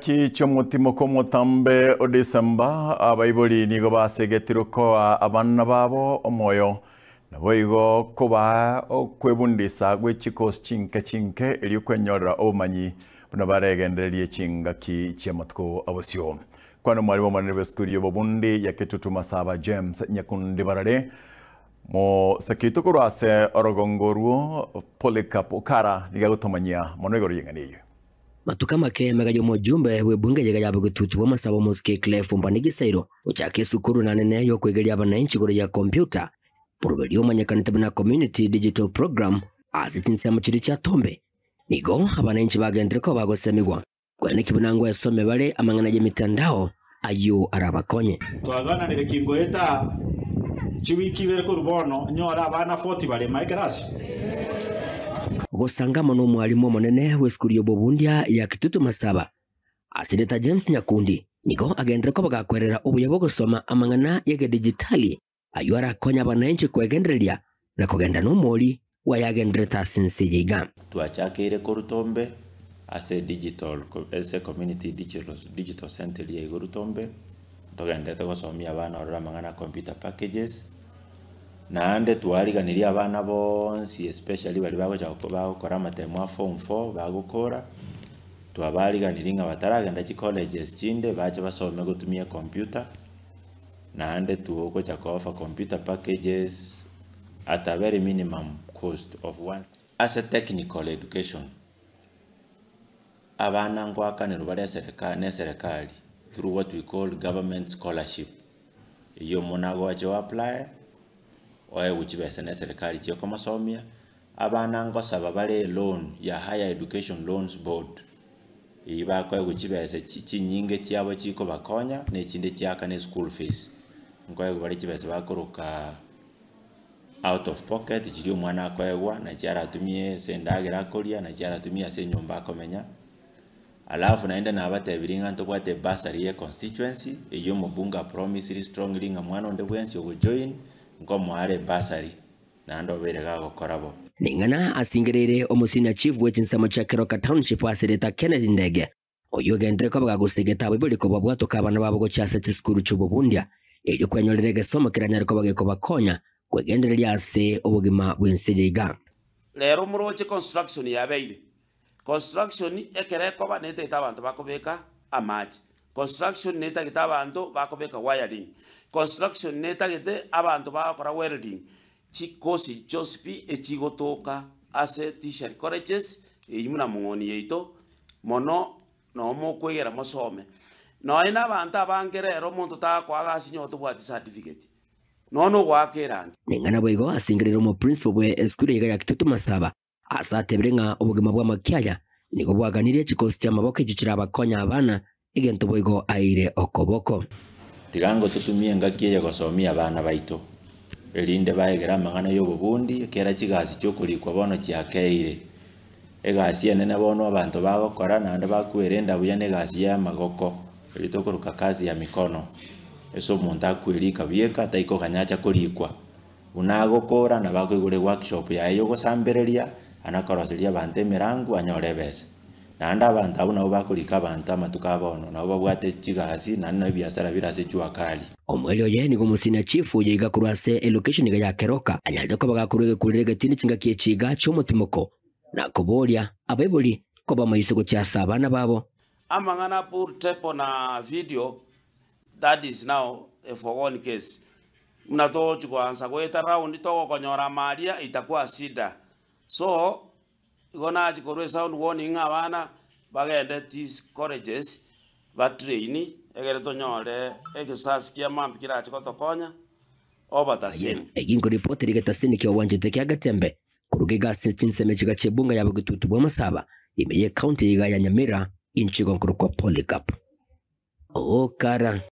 Chingaki chi'omotimoko omotambe o Desemba, abaibori nigo basegetirwe koa abana babo omoyo, naboigo kobaa okwebundisa gwe chikosi chinke chinke erio kwenyorera obomanyi buna baregendererie chingaki chi'amatuko abosio. Kwana omwalimu omonene bw'esukuru y'obobundi ya Kitutu Masaba James Nyakundi Barare, Mosakito korwa ase orogongo orwo Polycarp Okara nigo agotomanyia mono igoro y'eng'ana eyio. Matuko amake emega y'omojumbe bw'ebunge eyega ya bogetutu bw'amasabo omosike Clive Mbani Gisairo gochaka esukuru nanene y'okwegeria abananchi igoro ya computer boroberio omanyekanete buna Community Digital Program ase chinsemo chiria chia Tombe. Nigo abananchi bagenderire koba bagosemigwa kweneki buna ngwesome bare amang'ana y'emitandao ayio arabakonye. Twagananire ki ngoeta chiwiki ibere korwa bono nyore abana 40 bare mae ekerasi? Gosanga amo nomwalimu omonene bw'esukuru y'obobundia ya Kitutu Masaba, Aseneta James Nyakundi, nigo agenderere koba gakwerera obuya bw'ogosoma amang'ana y'egedijitali ayio arakonye abananchi kwegendereria na kogenda nomori bw'ayagendererete ase ense eye iga. Twachakeire korwa Tombe ase digital ase community digital centre eria igoro Tombe, ntogenderete gosomia abana ororo amang'ana a computer packages, naende twariganirie abana bonsi especially baria bagocha bagokora amatemo a form four bagokora, twabariganirie ng'a bataragenda chicolleges chinde bache basome gotumia ecomputer. Naende togocha ko offer computer packages at a very minimum cost of one. Ase technical education, abana ngoakanerwa bare esereka ne eserekari through what we call government scholarship, eyio omwana agocha o apply, oegwe chibesa ne eserekari chiokomosomia, Abana ngosaba bare eloan ya Higher Education Loans Board, eyio bakoegwa chibesa chinyinge chiabo chikobakonya na echinde chiakana eschool fees. Nkoegwa bare chibesa bakoroka out of pocket chiria omwana akoegwa nachio aratumie ase endagera akoria, nachio aratumie ase enyomba akomenya. Alafu naende nabatebirie ng'a ntobwate ebursary ye econstituency, eyio omobunge apromisiri strongly ng'a mwana onde bwensi ogojoin, nkomoa are ebursary. Naende obeire gagokora bo. Ning'ana asingereire omosenior chief bwe chinsemo chia Keroka Township ase erieta Kennedy Ndege, oyio ogenderere koba gagosegeta abaibori kobabwatoka abana babo gochia ase chisukuru chi'obobundia erio kwenyorera egesomo keranyare koba gekobakonya kwegendereria ase obogima bw'ense eye iga. Rero moroche construction yabeire. Construction ekero ekoba netagete abanto bakobeka amache, construction netagete abanto bakobeka wiring, construction netagete abanto bagokora welding, chikosi chionsi pi echigotoka ase tertiary colleges eywo buna mong'oni yaito, mono noo mokoegera mosome. Nonye na abanto abange rero omonto tagokoa gasi onye tobwati certificate, nonya na ogoaka erangi. Ning'ana boigo asingerire omoprincipo bwe esukuru eyeiga ya Kitutu Masaba Ase atebire ng'a obogima bw'amakiaya nigo bwaganirie chikosi chi'amaboko echio chirabakonye abana, egento boigo aeire okoboko. Tiga ngototumie engaki eye gosomia abana baito, erinde baegere amang'ana y'obobundi, ekiagera chigasi chi'okorikwa bono chiakeire. Egasi enene bono abanto bagokora naende bakwerenda buya negasi y'amagoko, eria tokoroka kazi ya mikono, ase omonto akwerika bieka ataikoganya acha korikwa. Buna agokora, nabo akoigora eworkshop yaye y'ogosambereria, ana koroseria abanto emerango anyore ebesa. Naende abanto abwo nabo bakorika abanto amatuko a bono, nabo babwate chigasi naende nabo ebiasara bire ase jua kali. Omoerio oye nigo omosina chief oyo iga korwa ase elocation iga ya Keroka anyarete koba gakorwa egekurero egetindi chingaki echi iga chi'omotimoko na koboria abaibori koba amaiso gochia ase abana babo. Amang'ana pull tape na video that is now a forgone case. Buna togochia koansa goeta round togokonyora amaria itakuwa shida. So, igo nachia korwa esound warning ng'a abana bagende these colleges batrain egere tonyore egesasi kia mambia kerache gotokonya over the same. Eki nkoripoteri getasini ki'obwanchete kia Getembe koruga iga ase chinsemo echiga chi'ebunga ya bogetutu bw'amasaba ime y'ecounty iga ya Nyamira, inche igo nkorokwa Polycarp Okara.